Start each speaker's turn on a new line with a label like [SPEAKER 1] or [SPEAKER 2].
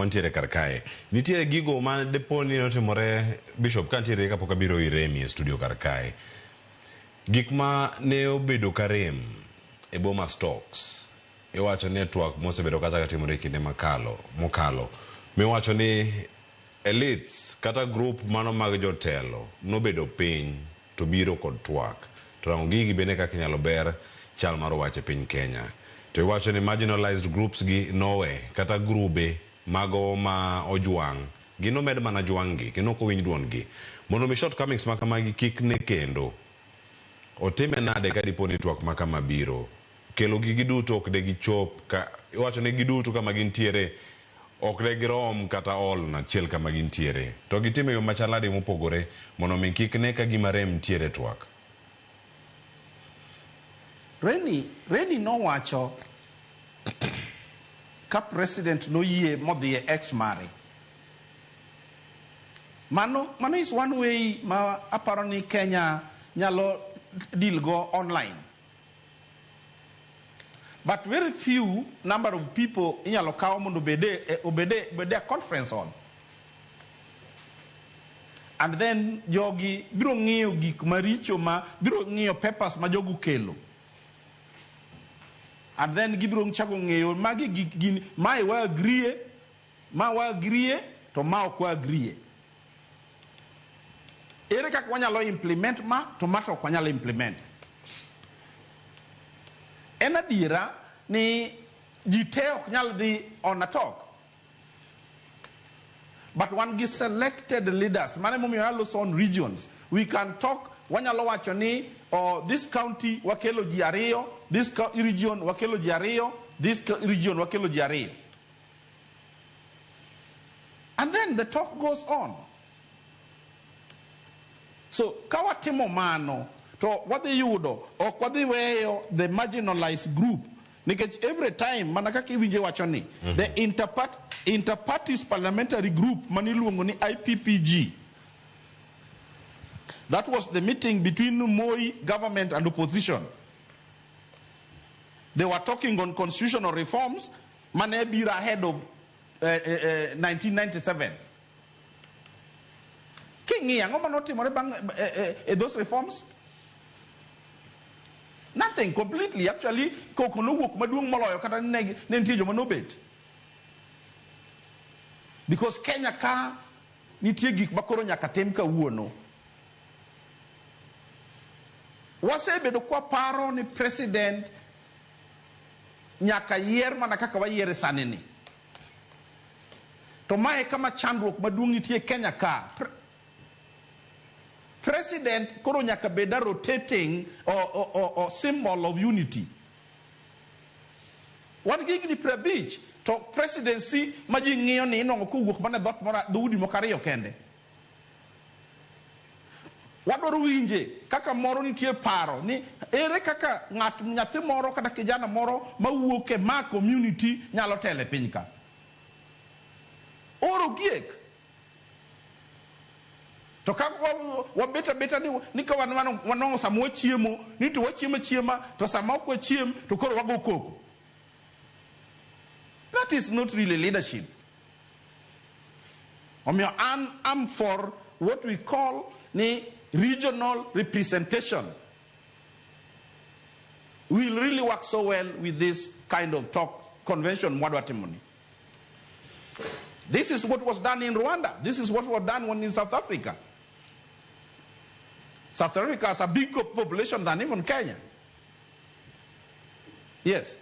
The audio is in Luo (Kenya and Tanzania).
[SPEAKER 1] mantiere kar kae. Nitiere gigo ma depo ni notimore Bishop ka nitiere kapok abiro ir Remi e studio kar kae. Gik ma ne obedo ka rem e Boma Stocks iwacho ni e twak mosebedo kacha katimore e kinde makalo mokalo miwacho ni elites kata group mano mag jotelo nobedo piny to biro kod twak to rango gigi bende kaka inyalo ber chal mar wach e piny Kenya. To iwacho ni marginalized groups gi nowe kata grube mago ma ojwang' gi nomed mana jwang' gi kendo ok owinj duond gi. Mondo mi shortcomings ma kamagi kik ne kendo, otime nade ka dipo ni twak ma kama biro kelo gigi duto ok de gichop ka iwacho ni giduto kama gintiere ok de girom kata ol achiel kama gintiere to gitime yo machal nade mopogore mondo mi kik ne ka gima rem ntiere e twak.
[SPEAKER 2] Reni nowacho ka president noyie modhi e ex mare. Mano is one way ma aparo ni Kenya nyalo deal go online. But very few number of people inyalo kaw mondo obede a conference hall. And then jogi biro ng'iyo gik maricho ma biro ng'iyo papers ma jogo kelo. And then gibiro chako ng'eyo magi gik gin mae wa agree, ma wa agree to ma ok wa agree. Ere kaka wanyalo implement ma to ma to ok wanyalo implement. En adiera ni ji te ok nyal dhi on a talk. But wan gi selected leaders, mano emomiyo aloso on regions. We can talk, wanyalo wacho ni oh, this county wakelo ji ariyo, this region wakelo ji ariyo, this region wakelo ji ariyo. And then the talk goes on. So ka watimo mano, to wadhi yudo, ok wadhi weyo the marginalized group. Nikech every time, mana kaka iwinje wacho ni, the interparties parliamentary group maniluongo ni IPPG, that was the meeting between Moi government and opposition. They were talking on constitutional reforms, mane biro ahead of 1997. King'iyo, ang'o manotimore bang' those reforms? Nothing, completely. Actually, koko nowuok maduong' moloyo kata ne nitie joma nobet. Because Kenya ka nitie gik makoro nyaka tim kawuono. Wasebedo kwaparo ni president nyaka yier mana kaka wayiere sani ni. To mae kama chandruok maduong' nitie Kenya ka. President koro nyaka bed a rotating or symbol of unity. Wan gi higni 50 to presidency ma ji ng'iyo ni inwang'o kowuok mana e dhoot moro dhoudi moko ariyo kende. Wadwaro winje kaka moro nitie paro ni ere kaka ng'at nyathi moro kata kijana moro mawuok e ma community nyalo telo e piny ka. Oro giek. To ka wabet abeta ni ka wanwang'o sama wachiemo ni to wachiemo achiema to sama ok wachiem to koro wago koko. That is not really leadership. Omiyo an am for what we call ni regional representation. Will really work so well with this kind of talk convention mwadwa timo ni. This is what was done in Rwanda. This is what was done in South Africa. South Africa has a bigger population than even Kenya. Yes.